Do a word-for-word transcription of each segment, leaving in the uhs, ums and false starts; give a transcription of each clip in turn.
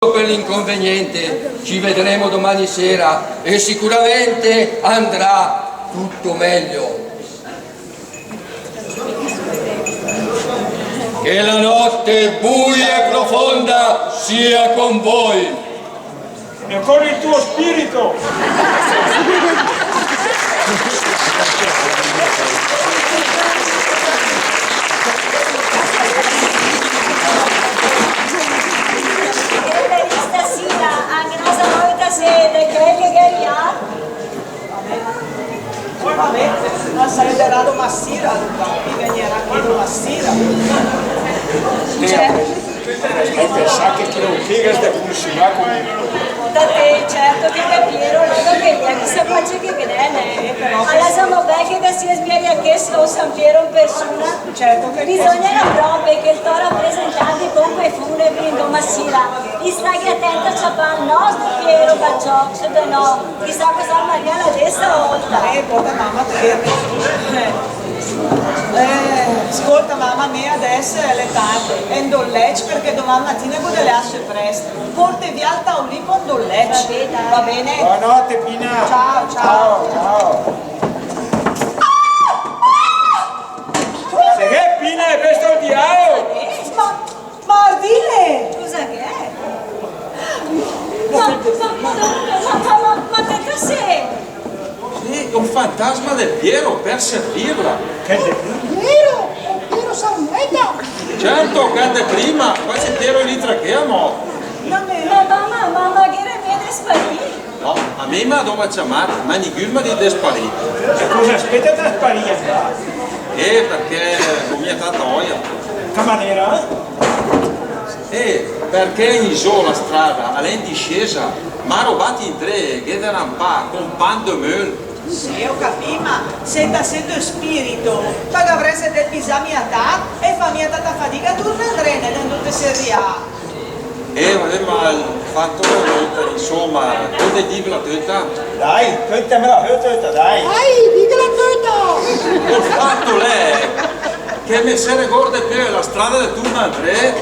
per l'inconveniente, ci vedremo domani sera e sicuramente andrà tutto meglio. Che la notte buia e profonda sia con voi. E con il tuo spirito. Stasira, anche la volta se de quel che ghe rià. Vabbè, ma sarà de là doman sira, alura, mi vegnerà qui doman sira. Certo. E pensà che chi non piega sta funziona come. Da te, certo che te Piero, no, che ghe è, chissà quace che ghe n'è, né. Alura, semo bè che ghe sia sbiaglià che sia San Piero in persona. Certo che sì. Bisognerà proprio che el to rapresentante pompe funebri in doman sira i staghi atento a ciapà el nòst Piero, perciò, se de no, chissà cosa el marìa la stessa volta. Eh, pota mama, te. Eh, scolta, mama, me adess l'è tard, e 'ndó a lècc perché doman matina gh'ó de leàs prest. Porte vià el taulì e 'ndó a lècc. Va bene, dai. Va bene? Buonanotte, Pina. Ciao, ciao. Ciao, ciao. Se gh'è, Pina, gh'è vést el diàol? Ma, ma ardìl! Cosa gh'è? Ma, ma, Madonna, ma, ma, ma, ma che cos'è? Sì, un fantasma del Piero per servirla. Che del Piero? Piero Sarneta? Certo, che de prima, qua c'è Piero Litra che amo. Ma, ma, ma, ma, ma che remède sparì? No, a mi m'à doma ciamàt, ma nigü m'à dit de sparì. E cosa aspètet de sparì? Eh, perché gh'ó mia tanta òia. Che manera? Eh, perché in zó la strada, a l'è in discesa, ma robàt in dré, gh'è de rampà, compàgn de möl. Sì, ó capìt, ma se ta sét ü spirito, ta gh'avrèsset de pisà mia tat e fà mia tanta fadiga a turnà indré, né, de 'ndo te sé riàt. Eh, vabbè, ma l'è fat öna ólta, insoma, pödet dìmela töta? Dai, cöntemela sö töta, dai. Dai, dìmela töta. Ol fat l'è che me se regorde piö la strada de turnà indré.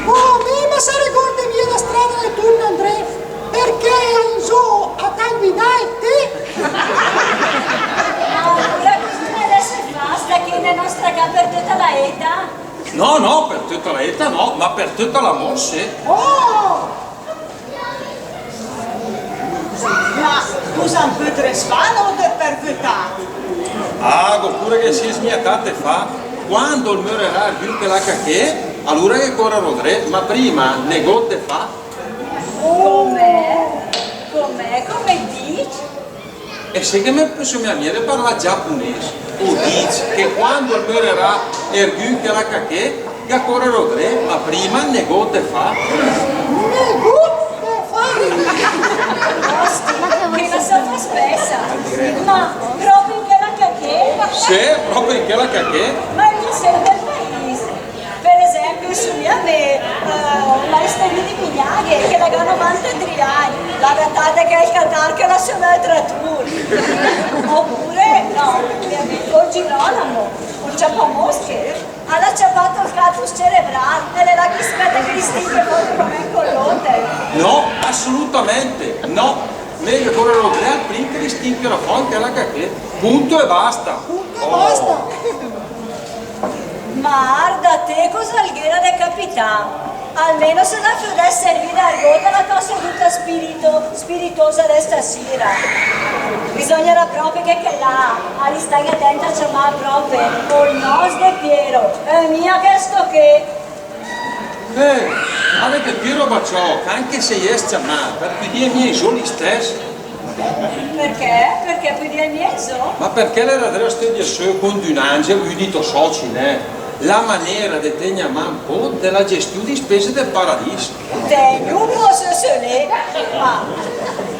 Oh, me, me se regorde mia la strada de turnà indré, perché in zó a t'à invidàt té. Ma alura cosa adèss fà, stà ché in de nòsta cà per töta la éta? No, no, per töta la éta no, ma per töta l'amór sé. Oh! Ma cosa 'n pödrèss fà nóter per vötà? Ah, gh'ó pura che sìes mia tat de fà. Quando 'l mörerà ergü che l'à cà ché, alura ghe correró dré, ma prima n'è gót de fà. Come? Come? Come dis? E se che me pöde mia mia parlà giaponés, ó dìs che quando 'l mörerà ergü che l'à cà ché, ghe correró dré, ma prima n'è gót de fà. N'è gót de fà! Ostia, che la sa fa spèssa! Ma pròpe in chèla cà ché? Sé, pròpe in chèla cà ché. Ma in che sèns del paìs? Per esèmpi, sö mia me, eh, ma i stà di Mignaghe, che la gh'à novanta triagn, la gh'à tat de chèl catarro che la sö-na ol tratùr. Opure, no, ol girolamo, ol ciapamosche, l'à ciapàt ol catus cerebràl, e l'è là che 'l spèta che i stìnche fò come ü colòter. No, assolutamente, no. Mé ghe correró dré al prim che i stìnche fò in chèla cà ché. Punto e basta. Punto e basta. Ma arda té cosa 'l gh'éra de capità. Almeno se la födèss servì d'ergót la tò seduta spirito-, spiritosa de stasira. Bisògnerà pròpe che chèl là, a l'istaghe atènt a ciamà pròpe ol nòs de Piero, e mia chèsto ché. Eh, ma vèdet, Piero Baciò, anche se i è ciamàcc, per pödìe mia in zó l'istèss. Perché? Perché pödìe mia in zó? Ma perché l'era dré a stüdià sö con d'ün angel, ü di tò sòci, né, la manera de tègn a mà ü pó de la gestiù di spese del paradìs. Tègn ü pó sö sö lé. Ma,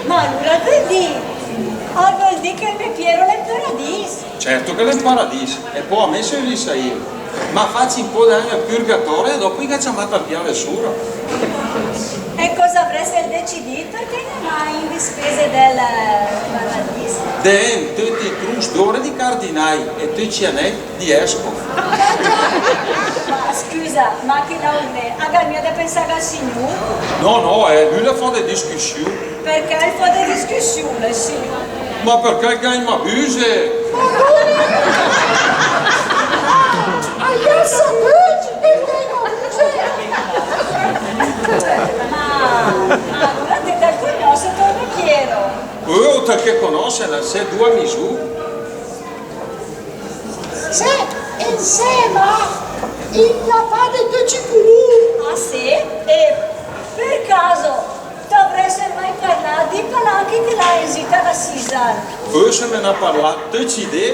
ma alura al völ dì, al völ dì che ol mé Piero l'è in paradìs. Certo che l'è in paradìs, e pò a mé se öl saìl. Ma fàcc ü pó d'agn al purgatòre e dòpo i gh'à ciamàt al pià de sura. E cosa avrèsset decidìt per tègn a mà in di spese del, eh, paradìs? De ègn töcc i crus d'ór di cardinài e töcc i anèi di èscof. Ma Scusa, ma chi l'è, a gh'à mia de pensà al Signùr? No, no, eh, lü al fa de discüssiù. Perché al fa de discüssiù, al Signùr? Ma perché al gh'à i mabüse. Ma come? Ah, al gh'à i mabüse. Ma, ma alura te, te 'l cunòsset, Piero? Eh, óter che cunòssel, l'è dü amis. Sé, insèma, in la fa de töcc i culùr. Ah, sé? E per caso t'avrèsset mai parlàt di palanche che l'à in zita la Sisar? Fórse me n'à parlàt töcc i dé.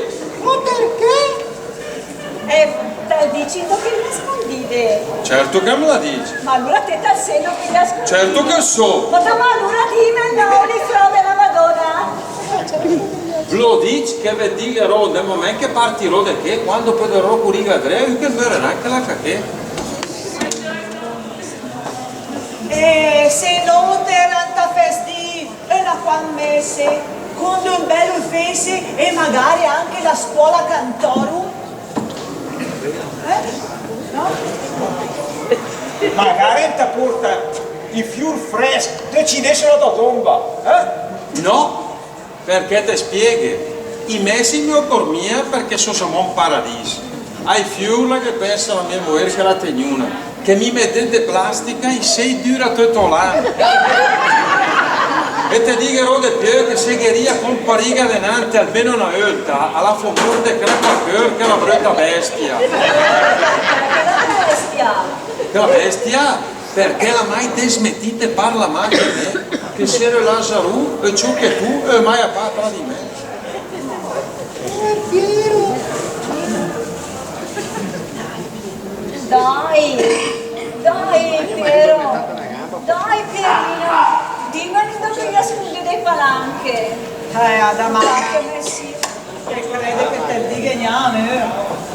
Ma perché? Eh, te 'l dìset in dò chèle scundide? Certo che me l'à dìcc. Ma alura te te 'l sét in dò chèle scundide? Certo che 'l só. Ma, ma alura dìmel, nò, lé, frò de la Madóna. Ve l'ó dìcc che ve digheró del momènt che partiró de ché, quando pöderó curì dré, che 'l mörerà anche la cacchè. E se nóter an ta fèss dì öna quat mèsse, cun d'ün bèl ufésse e magare anche la scöla cantorum? Eh? No? Magare an ta pórta i fiùr frèsch de cì dé sö la tò tomba, eh? No, perché te spieghe, i mèsse i me ocór mia perché só zamò in paradìs. Ai fiùr la ghe pènsa la mé moér che la tè gnuna, che mi mèt dét de plastica i sèi dura töt l'an. E te digheró de piö che se ghe rìa a comparìga denante almeno öna ólta, a la fó mórt de crepacör chèla bröta bèstia. Chèla bèstia? Chèla bèstia? Perché l'à mai desmentìt de parlà mal de mé, che s'ére lazarù, e ciò che tù, e mai a pà a tradimènt. Dai, dai, Piero, dai, Pierino, dìmel indó che i à scundìt i palanche. Eh, Adama. Dai, che me sì. Te crèdet che te dighe gnà a mé?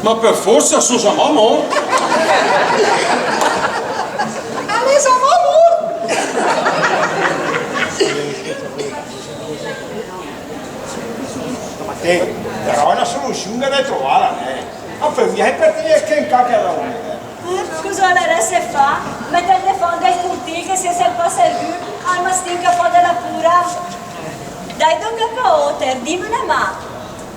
Ma per fórsa, só zamò mórt. A l'è zamò mórt! Ma te, però öna solusiù gh'ét de trovàla, eh. Ma pö mia che per te che in cà che la Cósa ölerèsset fà? Mètel de fónd del curtìl che se 'l passa ergü al ma stinca fò de la pura. Dai, dóca, óter, dìm öna mà.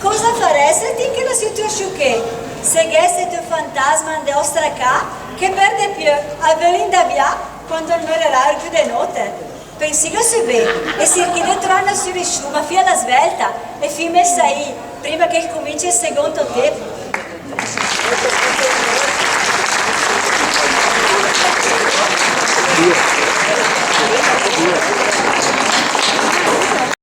Cósa farèsset in chèla situasiù ché? Se gh'èsset ü fantasma in de òstra cà, che per de piö al völ indà vià quando 'l mörerà ergü de nóter. Pensìga sö bé e sirchì de troà öna sulüsiù, ma fì a la svèlta, e fìm saì, prima che 'l cumince ol segónd tép.